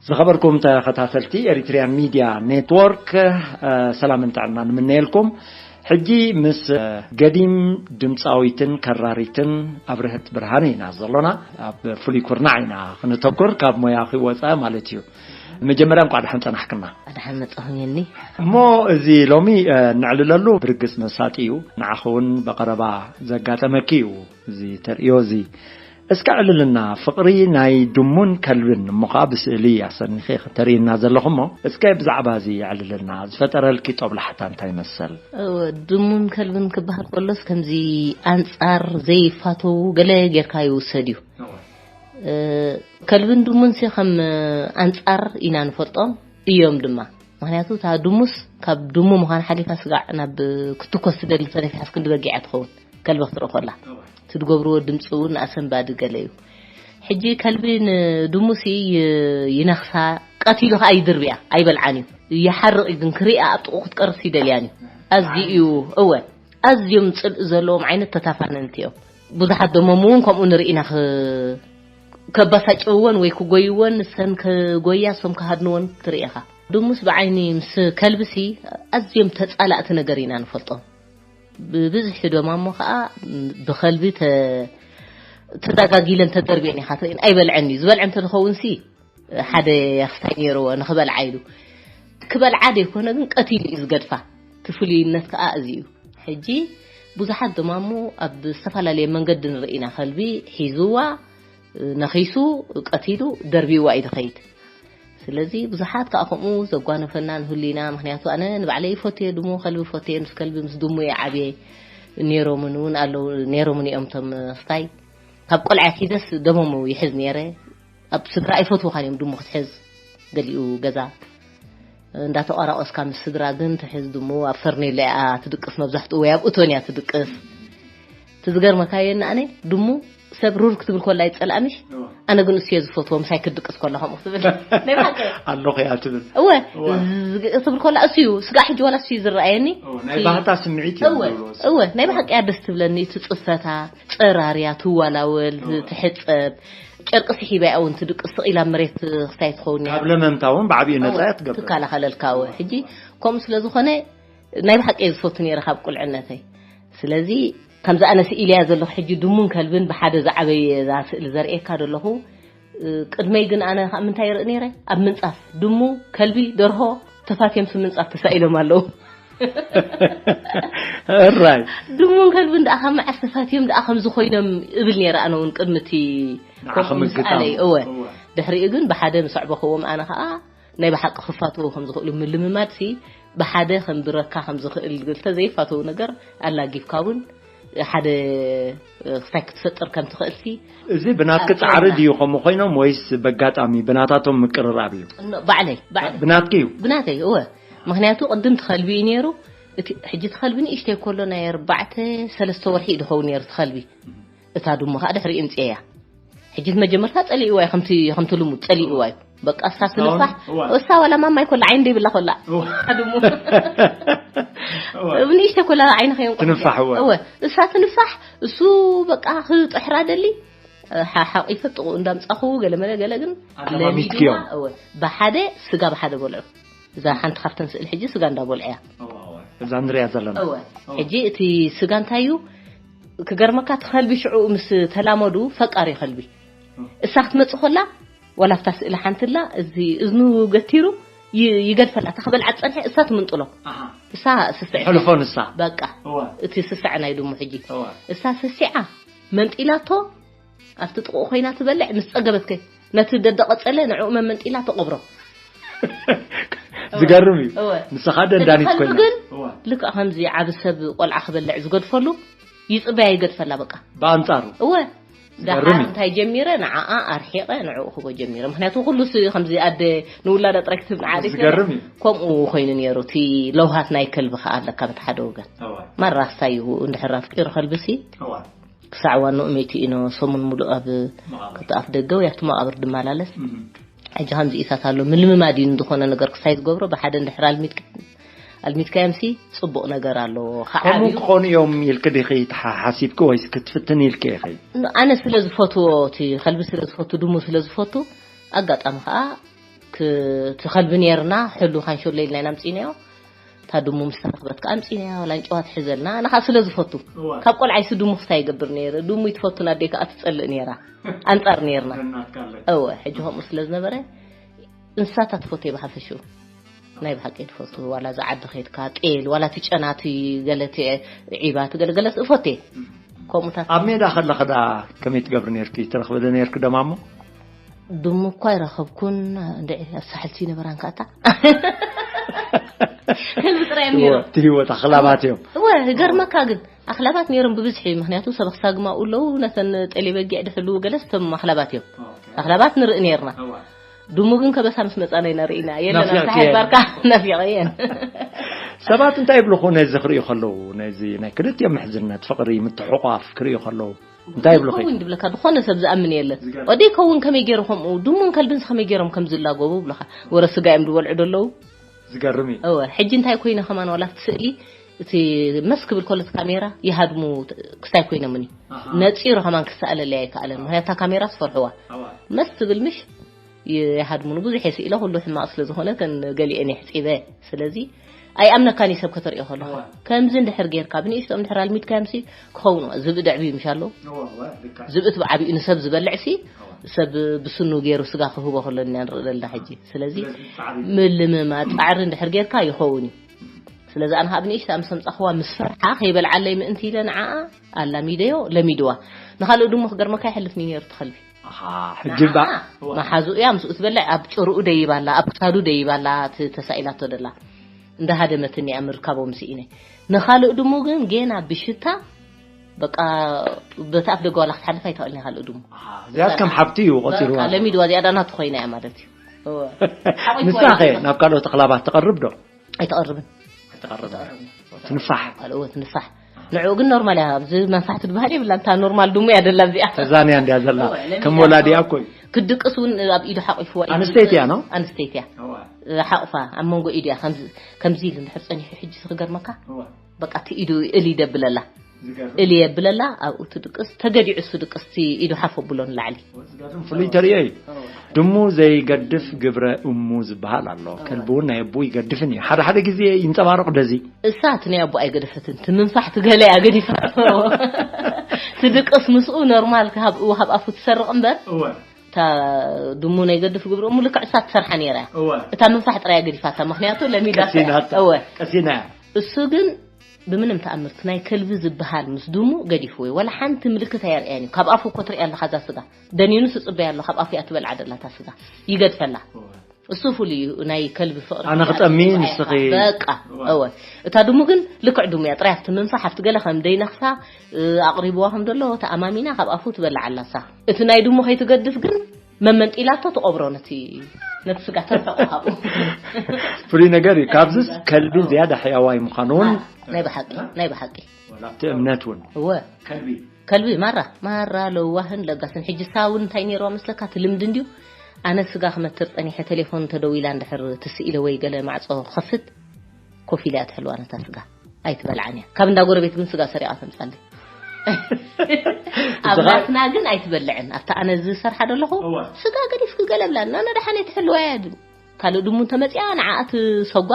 ዝኸበርኩም ተኸታተልቲ ኤሪትሪያን ሚድያ ኔትወርክ፣ እ፣ ሰላምን ጥዕናን ንምነየልኩም። ሕጂ ምስ፣ እ፣ ገዲም ድምፃዊትን ከራሪትን ኣብርህት ብርሃነ ኢና ዘሎና። ኣብ ፍሉይ ኩርናዕ ኢና ክንተኩር፣ ካብ ሞያ ክወፃ ማለት እዩ። መጀመርያ እንኳዕ ደሓን ጸናሕክና። ደሓን መጻኹም የኒ። እሞ እዚ ሎሚ፣ እ፣ ንዕልለሉ ብርግጽ መሳጢ እዩ። ንዓኺ እውን ብቐረባ ዘጋጠመኪ እዩ እዚ ተርእዮ እዚ። እስከ ዕልልና ፍቕሪ ናይ ድሙን ከልብን፣ እሞ ኸኣ ብስእሊ ኣሰኒኺ ተርእይና ዘለኹ እሞ፣ እስከ ብዛዕባ እዚ ዕልልና ዝፈጠረልኪ ጦብላሕታ እንታይ ይመሰል? እወ፣ ድሙን ከልብን ክበሃል ከሎስ ከምዚ ኣንጻር ዘይፋተዉ ገለ ጌርካ ይውሰድ እዩ። እወ። እ፣ ከልብን ድሙንሲ ከም ኣንጻር ኢና ንፈልጦም እዮም ድማ። ምኽንያቱ እታ ድሙስ ካብ ድሙ ምዃን ሓሊፋ ስጋዕ ናብ ክትኮስ ትደሊ ተነፊሓስ ክንዲ በጊዕ እያ ትኸውን። ከልቢ ክትርኢ ከላ። እወ። እቲ ዝገብርዎ ድምፂ እውን ኣሰንባዲ ገለ እዩ። ሕጂ ከልቢ ንድሙሲ ይ-፣ ይነኽሳ፣ ቀቲሉ ከዓ ይድርብያ፣ ኣይበልዓን እዩ። ይሓርቕ እዩ፣ ግን ክሪኣ ኣብ ጥቕኡ ክትቀርብስ ይደልያን እዩ። ኣዝዩ እዩ፣ እወ፣ ኣዝዮም ፅልኢ ዘለዎም ዓይነት ተታፋነንቲ እዮም። ብዙሓት ደሞም እውን ከምኡ ንርኢ ኢና፣ ክ-፣ ከባሳጭውወን ወይ ክጎይወን፣ ንሰን ክጎያ፣ እሶም ክሃድንወን ትርኢ ኢኻ። ድሙስ ብዓይኒ ምስ ከልብሲ ኣዝዮም ተጻላእቲ ነገር ኢና ንፈልጦም። ብብዝሒ ደማ እሞ ኸኣ ብኸልቢ ተ-፣ ተዳጋጊለን ተደርብየን ኢኻ ትርእየን። ኣይበልዐን እዩ። ዝበልዐ እንተዝኸውንሲ ሓደ ክስታይ ነይርዎ ንኽበልዓ ኢሉ። ክበልዓ ዘይኮነ ግን ቀቲሉ እዩ ዝገድፋ። እቲ ፍሉይነት ከኣ እዚ እዩ። ሕጂ ብዙሓት ደማ እሞ ኣብ ዝተፈላለየ መንገዲ ንርኢ ኢና። ከልቢ ሒዝዋ፣ ነኺሱ፣ ቀቲሉ፣ ደርብይዋ እዩ ዝኸይድ። ስለዚ ብዙሓት ከኣ ከምኡ ዘጓነፈና ንህሉ ኢና። ምኽንያቱ ኣነ ንባዕለይ ይፈትየ ድሙ፣ ከልቢ ፈትየ፣ ምስ ከልቢ ምስ ድሙ እየ ዓብየ። ነይሮምን እውን ኣለዉ፣ ነይሮምን እዮም እቶም ክስታይ። ካብ ቆልዓ ኣትሒዘስ ደሞም ይሕዝ ነይረ። ኣብ ስድራ ኣይፈትዉኻን እዮም ድሙ ክትሕዝ። ገሊኡ ገዛ እንዳተቋራቆስካ ምስ ስድራ ግን ትሕዝ ድሙ ኣብ ፈርኔሎ እያ ትድቅስ፣ መብዛሕትኡ ወይ ኣብ እቶን እያ ትድቅስ። እቲ ዝገርመካ የኒ ኣነ ድሙ ሰብ ሩር ክትብል ኮላ ይጸልኣምሽ፣ እወ። ኣነ ግን እሱ እየ ዝፈትዎ ምሳይ ክትድቅስ ኮላ ከምኡ ክትብል። ናይ ብሓቂ። ኣለኹ እያ ትብል። እወ፣ እወ። ዝ-፣ ክትብል ኮላ እሱ እዩ፣ ስጋዕ ሕጂ ዋላ እሱ እዩ ዝረኣየኒ። እወ፣ ናይ እቲ ባህታ ስምዒት እዩ እወ፣ ዝብልዎ። እወ፣ ናይ ብሓቂ እያ ደስ ትብለኒ፣ እቲ ጽፈታ፣ ጸራርያ፣ ትዋላወል፣ እወ። ትሕጸብ፣ ጨርቂ ስሒባ እያ እውን ትድቅስ፣ ስቕ ኢላ ኣብ መሬት ክስታይ ትኸውን እያ። ካብ ለመምታ እውን ብዓብዩ ነጻ እወ፣ እያ ትገብር። ትከላኸለልካ እወ። ሕጂ ከምኡ ስለ ዝኾነ ናይ ብሓቂ እየ ዝፈቱ ነይረ ካብ ቁልዕነተይ። ስለዚ ከምዚ ኣነ ስኢለያ ዘለኹ ሕጂ ድሙን ከልብን ብሓደ ዝዓበየ እዛ ስእሊ ዘርእየካ ዘለኹ፣ እ፣ ቅድመይ ግን ኣነ ካብ ምንታይ ይርኢ ነይረ? ኣብ ምንጻፍ ድሙ፣ ከልቢ፣ ደርሆ ተፋትዮም ሲ ምንጻፍ ተሳኢሎም ኣለዉ። እራይ። ድሙን ከልብን ደኣ ካብ መዓስ ተፋትዮም ደኣ ከምዚ ኮይኖም እብል ነይረ ኣነ እውን ቅድሚ እቲ ንዓኺ ከምኡ ምስ ምግጣም። ኣለይ፣ እወ። እወ። ድሕሪኡ ግን ብሓደ ምስ ኣዕበኽዎም ኣነ ኸኣ ናይ ብሓቂ ክፋትዎ ከም ዝኽእሉ ምልምማድሲ ብሓደ ከንብረካ ከም ዝኽእል ክልተ ዘይፋተው ነገር ኣላጊብካ እውን ሓደ ክስታይ ክትፈጥር ከም ትኽእልሲ እዚ ብናትኪ ኣብ ጻዕሪ ጨና። ድዩ ከምኡ ኮይኖም ወይስ በጋጣሚ ብናታቶም ምቅርራብ እዩ? ኖ፣ ባዕለይ፣ ባዕለይ። ብናትኪ እዩ? ብናተይ፣ እወ። ምኽንያቱ ቅድም ትኸልቢ እዩ ነይሩ። እቲ ሕጂ ትኸልቢ ንእሽተይ ከሎ ናይ ኣርባዕተ፣ ሰለስተ ወርሒ እዩ ዝኸውን ነይሩ ትኸልቢ። እታ ድሙ ኸኣ ድሕሪኡ እምፅኤያ። ሕጂ እቲ መጀመርታ ጸሊእዋ እዩ፣ ከምቲ፣ ከምቲ ልሙድ ጸሊእዋ እዩ። በቃ እሳ ትንፋሕ፣ እዋ። እሳ ዋላ ማማ ይኮላ ዓይኒ ደይብላ ኮላ። እዋ። እታ ድሙ። እዋ። እብ ንእሽተይ ኮላ ዓይኒ ከየንቆ ትንፋሕ፣ እዋ። እወ፣ እሳ ትንፋሕ፣ እሱ በቃ ክጥሕራ ደሊ፣ ሓ-፣ ሓቂፈ ጥቕኡ እንዳምጻኹ ገለ መለ ገለ ግን ኣለማሚድክዮም። ለሚድዋ፣ እወ፣ ብሓደ ስጋ ብሓደ በልዑ። እዛ ሓንቲ ካብተን ስእሊ ሕጂ ስጋ እንዳበልዐያ። እዋ፣ እዋ። እዛ ንሪኣ ዘለና። እወ። እዋ። ሕጂ እቲ ስጋ እንታይ እዩ? ክገርመካ፣ እቲ ከልቢ ሽዑ ምስ ተላመዱ ፈቃሪ ከልቢ። እዋ። እሳ ክትመጽእ ከላ፣ ዋላ ኣብታ ስእሊ ሓንቲ ኣላ፣ እዚ እዝኑ ገቲሩ ይ-፣ ይገድፈላ። እታ ክበልዓ ጸንሐ፣ እሳ ትምንጥሎ። ኣሃ። እሳ ስስዕ። ሕልፎ ንሳ። በቃ። እዋ። እቲ ስስዕ ናይ ድሙ ሕጂ። እዋ። እሳ ስሲዓ፣ መንጢላቶ፣ ኣብቲ ጥቕኡ ኮይና ትበልዕ፣ ምስ ጸገበትከ ነቲ ደደቐጸለ ንዕኡ መመንጢላ ተቐብሮ። ዝገርም እዩ። እወ። ንስኻ ደንዳኒት እቲ ከልቢ ኮይና። ግን እወ። ልክዕ ከምዚ ዓቢ ሰብ ቆልዓ ክበልዕ ዝገድፈሉ ይጽበያ ይገድፈላ በቃ። ብኣንጻሩ። እወ። ዝገርም ደሓር እዩ። እንታይ ጀሚረ ንዓኣ ኣርሒቐ ንዕኡ ክቦ ጀሚረ። ምኽንያቱ ኩሉ ስ-፣ ከምዚ ኣደ ንውላዳ ጥራይ ክትህብ ንዓዲ ዝገርም እዩ። ከምኡ ኮይኑ ነይሩ። እቲ ለውሃት ናይ ከልቢ ከኣ ኣለካ በቲ ሓደ ወገን። እወ። ማራ ክሳይ እዩ እንድሕር ኣፍቂሩ ከልብሲ። እወ። ክሳዕ ዋንኡ መይቱ ኢኖ ሰሙን ሙሉእ ኣብ መቓብር። ክልተ ኣፍ ደገ ወይ ኣብቲ መቓብር ድመላለስ። እም። ሕጂ ከምዚኢታት ኣሎ። ምልምማድ እዩ ንዝኾነ ነገር ክሳይ ዝገብሮ ብሓደ እንድሕር ኣልሚድክ-፣ ኣልሚድካዮምሲ ጽቡቕ ነገር ኣለዎ። ከዓ ከምኡ እዩ። ክኾኑ እዮም ኢልክ ዲኺ ተሓ-፣ ሓሲብኪ ወይስ ክትፍትን ኢልክ ኢኺ? ን-፣ ኣነ ስለ ዝፈትዎ፣ እቲ ከልቢ ስለ ዝፈቱ፣ ድሙ ስለ ዝፈቱ፣ ኣጋጣሚ ከዓ እቲ ከልቢ ነይርና፣ ሕሉ ካንሸሎ ኢልና ኢና ኣምጺእናዮ። እታ ድሙ ምስ ተረኽበት ከኣ ኣምጺእናያ፣ ዋላ ኣንጭዋ ትሕዘልና። ኣነ ከኣ ስለ ዝፈቱ፣ እዋ። ካብ ቆልዓይሲ ድሙ ክስታይ ይገብር ነይረ። ድሙ ይትፈቱ፣ ኣደይ ከኣ ትጸልእ ነይራ። ኣንጻር ነይርና። ነናትካ ኣለካ። እወ፣ ሕጂ ከምኡ ስለ ዝነበረ፣ እንስሳታት ትፈቱ እየ ብሓፈሽኡ። ናይ ብሓቂ ትፈቱ፣ ዋላ እዛ ዓዲ ከይድካ፣ ጤል፣ ዋላ እቲ ጨናቲ፣ ገለ እቲ ዒባ፣ እቲ ገለገለስ እፈቱ እየ። ከምኡታት ኣብ ሜዳ ከለኺ ደኣ ከመይ ትገብሪ ነይርኪ? ትረኽቢ ዶ ነይርኪ ደማሞ? ድሙ እኳ ኣይረኸብኩን፣ እንድዒ ኣብ ሳሕልቲ ይነበራን ከኣታ። ከምዚ ጥራይ እዮም ነይሮም። እወ፣ እቲ ህይወት ኣኽላባት እዮም። እወ፣ ይገርመካ ግን፣ ኣኽላባት ነይሮም ብብዝሒ፣ ምኽንያቱ ሰብ ኣኽሳግማኡ ኣለዉ፣ ነተን ጤሌ በጊዕ ድሕልዉ ገለስ እቶም ኣኽላባት እዮም። ኦኬ። ኣኽላባት ንርኢ ነይርና። እወ። ድሙ ግን ከበሳ ምስ መጻና ኢና ርኢና። የለን፣ ናፊቕኪ ኣብታ እየን። ሓድባርካ ናፊቐ እየን። ሰባት እንታይ ይብልኹ ነዚ ክርእዩ ከለዉ፣ ነዚ ናይ ክልቲኦም ምሕዝነት፣ ፍቕሪ፣ ምትሕቑቓፍ ክርእዩ ከለዉ? እንታይ ይብልኺ? ይኸውን ድብለካ፣ ዝኾነ ሰብ ዝኣምን የለን። ዝገርም። ወደይ ከውን ከመይ ገይሩ ከምኡ፣ ድሙን ከልብንስ ከመይ ገይሮም ከም ዝላጎቡ ብለኻ። ወረ ስጋ እዮም ዝበልዑ ዶ ኣለዉ? ዝገርም እዩ። እወ፣ ሕጂ እንታይ ኮይነ ከማን ዋላ ኣብቲ ስእሊ፣ እቲ መስ ክብል ከሎ እቲ ካሜራ ይሃድሙ ክስታይ ኮይኖምኒ። ኣሃ። ነጺሩ ከማን ክሰኣለለይ ኣይከኣለን። ምኽንያቱ እታ ካሜራ ትፈርሕዋ። ኣዋ። መስ ትብል ምሽ ይ-፣ ይሃድሙኒ። ብዙሕ እየ ስኢለ፣ ኩሉ ሕማቕ ስለ ዝኾነ፣ ተን ገሊአን እየ ሕጺበ። ስለዚ ኣይኣምነካን እዩ ሰብ ከተርእዮ ከለኻ። እዋ። ከምዚ እንድሕር ጌርካ፣ ብንእሽቶ እንድሕር ኣልሚድካዮምሲ ክኸውን እዋ። ዝብኢ ደዕብዩ ምሽ ኣሎ? እዋ፣ እዋ፣ ልካ። ዝብኢ እቲ ብዓቢኡ ንሰብ ዝበልዕሲ፣ እዋ። ሰብ ብስኑ ገይሩ ስጋ ክህቦ ከሎ ኢና ንርኢ ዘለና ሕጂ። ስለዚ ስለዚ ጻዕሪ። ምልምማድ ጻዕሪ እንድሕር ጌርካ ይኸውን እዩ። ስለዚ ኣነ ካብ ንእሽታ ምስ ኣምጻኽዋ ምስ ፈርሓ ከይበልዓለይ ምእንቲ ኢለ ንዓኣ ኣላሚደዮ፣ ለሚድዋ። ንኻልእ ድሙ ክገርመካ ይሕልፍኒ ነይሩ እቲ ከልቢ። ኣሃ፣ ሕጂ ባ-፣ ንዓኣ መሓዙ እያ ምስኡ ትበልዕ፣ ኣብ ጭርኡ ደይባ ኣላ፣ ኣብ ክሳዱ ደይባ ኣላ፣ እቲ ተሳኢላቶ ደላ። እንዳሃደመትኒ እያ ምርካቦም ስኢነ። ንኻልእ ድሙ ግን ጌና ብሽታ፣ በቃ፣ በቲ ኣፍ ደገ ዋላ ክትሓልፍ ኣይትኽእልን እያ ካልእ ድሙ። ኣሃ፣ እዚኣስ ከም ሓብቲ እዩ ቆጺርዋ በቃ፣ ዘሎ። ለሚድዋ እዚኣ ዳና ትኾይና እያ ማለት እዩ። እወ። ሓቆይ ንሳ ትኾይና ኸ እያ። ናብ ካልኦት ኣኽላባት ትቐርብ ዶ? ኣይትቐርብን። ኣይትቐርብን። ኣይትቐርብን። ትንፋሕ። ካልኦት ትንፋሕ። ንዕኡ ግን ኖርማል እያ። ኣብዚ መንፋሕ ትበሃል የብላ። እንታ ኖርማል ድሙ እያ ደላ እዚኣ። ተዛንያ እንድያ ዘላ። እወ፣ ለሚዳ ከም ወላዲኣ እኮ። እኮ እዩ። ክድቅስ እውን ኣብ ኢዱ ሓቂፍዋ እዩ። ኣንስተይቲ እያ፣ ኖ? ኣንስተይቲ እያ። እወ። ሓቕፋ ኣብ መንጎ ኢዱ እያ። ከምዚ፣ ከምዚ ኢሉ እንድሕር ጸኒሑ ሕጂ ክገርመካ። እወ። በቃ እቲ ኢዱ እል ይደብለላ። ዝገርም። እል የብለላ፣ ኣብኡ ትድቅስ፣ ተገዲዑ እሱ ድቅስ፣ እቲ ኢዱ ሓፍ ኣብሎ ንላዕሊ። ዝገርም ፍሉይ ተርእዮ እዩ። እወ። ድሙ ዘይገድፍ ግብረ እሙ ዝበሃል ኣሎ። እወ። ከልቢ እውን ናይ ኣቦኡ ይገድፍን እዩ። ሓደ ሓደ ግዜ ይንጸባረቕ ደዚ። እሳ እቲ ናይ ኣቦ ኣይገደፈትን፣ እቲ ምንፋሕ እቲ ገለ እያ ገዲፋቶ። ትድቅስ ምስኡ ኖርማል ካብ፣ ካብ ኣፉ ትሰርቕ እምበር፣ እወ። እታ ድሙ ናይ ገድፍ ግብረ እሙ ልክዕ እሳ ትሰርሓ ነይራ እያ። እወ። እታ ምንፋሕ ጥራይ እያ ገዲፋታ፣ ምኽንያቱ ለሚዳ ቀሲናታ። እወ። ቀሲና እያ። እሱ ግን ብምንም ተኣምር እቲ ናይ ከልቢ ዝበሃል ምስ ድሙ ገዲፍዎ እዩ። ዋላ ሓንቲ ምልክት ኣየርእያን እዩ። ካብ ኣፉ እኮ ትርእያ ኣለኻ እዛ ስጋ። ደኒኑ ትጽበያ ኣሎ፣ ካብ ኣፉ እያ ትበልዓ ደላ እታ ስጋ። ይገድፈላ። እወ። እሱ ፍሉይ እዩ፣ ናይ ከልቢ ፍቕሪ ኣነ ክጠሚ፣ ንስኺ በቃ፣ እወ። እወ። እታ ድሙ ግን ልክዕ ድሙ እያ፣ ጥራይ ኣብቲ ምንፋሕ፣ ኣብቲ ገለ ከም ደይነኽሳ፣ እ፣ ኣቕሪብዋ ከም ዘሎ ተኣማሚና ካብ ኣፉ ትበልዓ ኣላ እሳ። እቲ ናይ ድሙ ከይትገድፍ ግን መመንጢላቶ ትቐብሮ ነቲ፣ ነቲ ስጋ ተርሕቖ ካብኡ። ፍሉይ ነገር እዩ። ካብዚስ ከልቢ ዝያዳ ሕያዋይ ምዃኑ እውን ናይ ብሓቂ፣ ናይ ብሓቂ። ወላ ኣብቲ እምነት እውን። እወ። ከልቢ። ከልቢ ማራ፣ ማራ ለዋህን ለጋስን። ሕጂ እሳ እውን እንታይ ነይርዋ መስለካ? እቲ ልምዲ እንድዩ። ኣነ ስጋ ክመትር ጸኒሐ ቴሌፎን ተደዊላ እንድሕር ትስኢለ ወይ ገለ ማዕጾ ክኸፍት ኮፍ ኢላ እያ ትሕልዋ ነታ ስጋ። ኣይትበልዓን እያ። ካብ እንዳ ጎረቤት ግን ስጋ ሰሪቓ ተምጻለይ። ኣብ እዚ ኸ- ናትና ግን ኣይትበልዕን። ኣብታ ኣነ ዝሰርሓ ዘለኹ እወ። ስጋ ገዲፍኪ ገለ ብላ። እና ነደሓን ኣይትሕልዋ እያ። ካልእ ድሙ እንተመጺኣ ንዓኣ ትሰጓ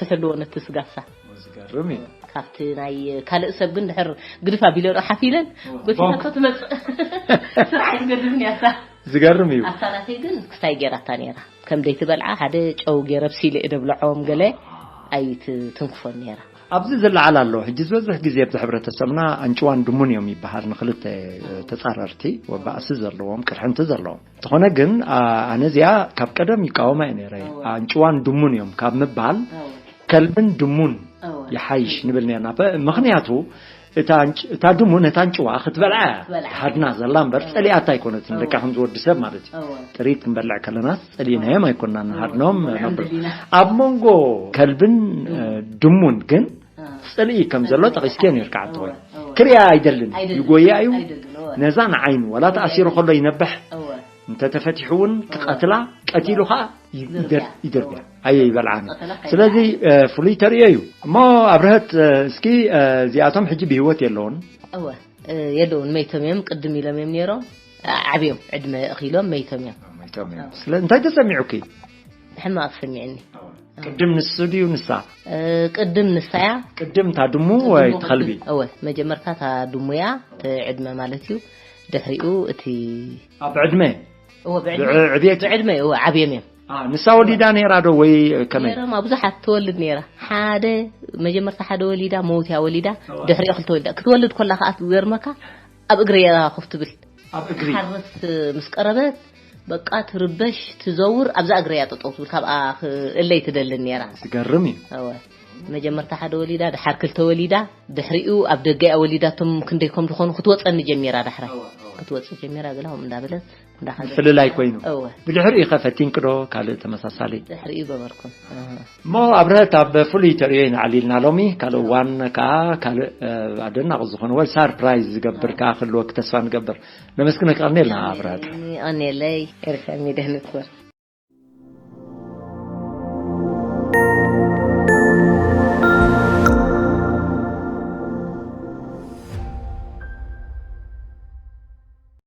ትሕልዎ ነቲ ስጋሳ። ዝገርም እዩ። ካብቲ ናይ ካልእ ሰብ ግን ድሕር ግድፍ ኣቢለኦ ሓፍ ኢለን እወ። ጎቲታቶ ትመጽእ። ስራሕ ኣይትገድፍን እያ እሳ። ዝገርም እዩ። ኣብታ ናተይ ግን ክስታይ ገይራታ ነይራ። ከም ደይትበልዓ ሓደ ጨው ገይረ ኣብሲለ እየ ደብልዖም ገለ ኣይትትንክፎን ነይራ። ኣብዚ ዝለዓል ኣሎ። ሕጂ ዝበዝሕ ግዜ ኣብዚ ሕብረተሰብና ኣንጭዋን ድሙን እዮም ይበሃል ንክልተ ተጻረርቲ፣ ወባእሲ ዘለዎም፣ ቅርሕንቲ ዘለዎም። እንተኾነ ግን፣ ኣ-፣ ኣነ እዚኣ ካብ ቀደም ይቃወማ እየ ነይረ። እወ። ኣንጭዋን ድሙን እዮም ካብ ምባል፣ እወ። ከልብን ድሙን እወ። ይሓይሽ ንብል ነርና። በ-፣ ምኽንያቱ፣ እታ ኣንጭ-፣ እታ ድሙ ነታ ኣንጭዋ ክትበልዓ እያ ክትበልዓ። ሃድና ዘላ እምበር፣ እወ። ጸሊኣታ ኣይኮነትን። እወ። ደቃ ከምዚ ወዲ ሰብ ማለት እዩ። እወ። ጥሪት ክንበልዕ ከለና ጸሊእናዮም ኣይኮንና ንሃድኖም እወ። ነብል። ደሊና። ኣብ መንጎ ከልብን፣ እወ። እ፣ ድሙን ግን፣ እ። ጽልኢ ከም ዘሎ ጠቒስኪ ነርካ፣ ዓዲ ኾይ። እወ፣ እወ። ክሪኣ ኣይደልን። ኣይደልን። ይጎያ እዩ። ኣይደልን፣ እወ። ነዛ ንዓይኑ፣ ዋላ ተኣሲሩ ከሎ ይነብሕ። እወ። እንተ ተፈቲሑ እውን እወ። ክቐትላ፣ ቀቲሉ ኸኣ ይ-፣ ይደር-፣ ይደርብያ። ይደርብያ። እወ። ኣየ ይበልዓኒ። ቀተላ ከይበልዓ። ስለዚ፣ እ፣ ፍሉይ ተርእዮ እዩ። እሞ ኣብርሀት፣ እ፣ እስኪ፣ እ፣ እዚኣቶም ሕጂ ብህይወት የለውን? እወ፣ እ፣ የለውን። መይቶም እዮም። ቅድም ኢሎም እዮም ነይሮም። እ፣ ዓብዮም፣ ዕድመ እኺሎም መይቶም እዮም። መይቶም እዮም። እወ። ስለ እንታይ ተሰሚዑኪ? ሕማቕ ተሰሚዕኒ። ቅድም ንሱ ድዩ ንሳ? ቅድም ንሳያ። ቅድም እታ ድሙ ወይ ትኸልቢ? እወ፣ መጀመርታ እታ ድሙያ፣ ዕድመ ማለት እዩ። ድሕሪኡ እቲ ኣብ ዕድመ እወ፣ ብዕብየት? ብዕድመ እወ፣ ዓብዮም እዮም። ንሳ ወሊዳ ነይራ ዶ ወይ ከመይ? ነይሮም ብዙሓት ትወልድ ነይራ። ሓደ መጀመርታ ሓደ ወሊዳ፣ መውትያ ወሊዳ፣ ድሕሪኡ ክልተ ወሊዳ። ክትወልድ ኮላ ከዓ ትገርመካ፣ ኣብ እግሪ እያ ኮፍ ትብል። ኣብ እግሪ ሓርስ ምስ ቀረበት በቃ ትርበሽ፣ ትዘውር፣ ኣብዛ እግሪ እያ ጠጠው ትብል፣ ካብኣ ክእለይ ትደልን ነይራ። ዝገርም እዩ። እወ፣ መጀመርታ ሓደ ወሊዳ፣ ድሓር ክልተ ወሊዳ፣ ድሕሪኡ ኣብ ደገ እያ ወሊዳቶም። ክንደይ ከም ዝኾኑ ክትወፀኒ ጀሚራ። ዳሕራይ ክትወፅእ ጀሚራ፣ ገለ ከምኡ እንዳበለት እንዳኸደት ምፍልላይ ኮይኑ። እወ። ብድሕሪኡ ከ ፈቲንኪ ዶ ካልእ ተመሳሳሊ? ድሕሪኡ ገበርኩን። ኣሃ። እሞ ኣብረሀት ኣብ ፍሉይ ተርእዮ ኢና ዓሊልና ሎሚ። ካልእ እዋን ከዓ ካልእ ኣደናቂ ዝኾነ ወይ ሳርፕራይዝ ዝገብር ከዓ ክህልወኪ ተስፋ ንገብር። ነመስግነኪ፣ ቀንየልና ኣብረሀት። ቀንየለይ ኤርትራ ሚድያ ኔትወርክ።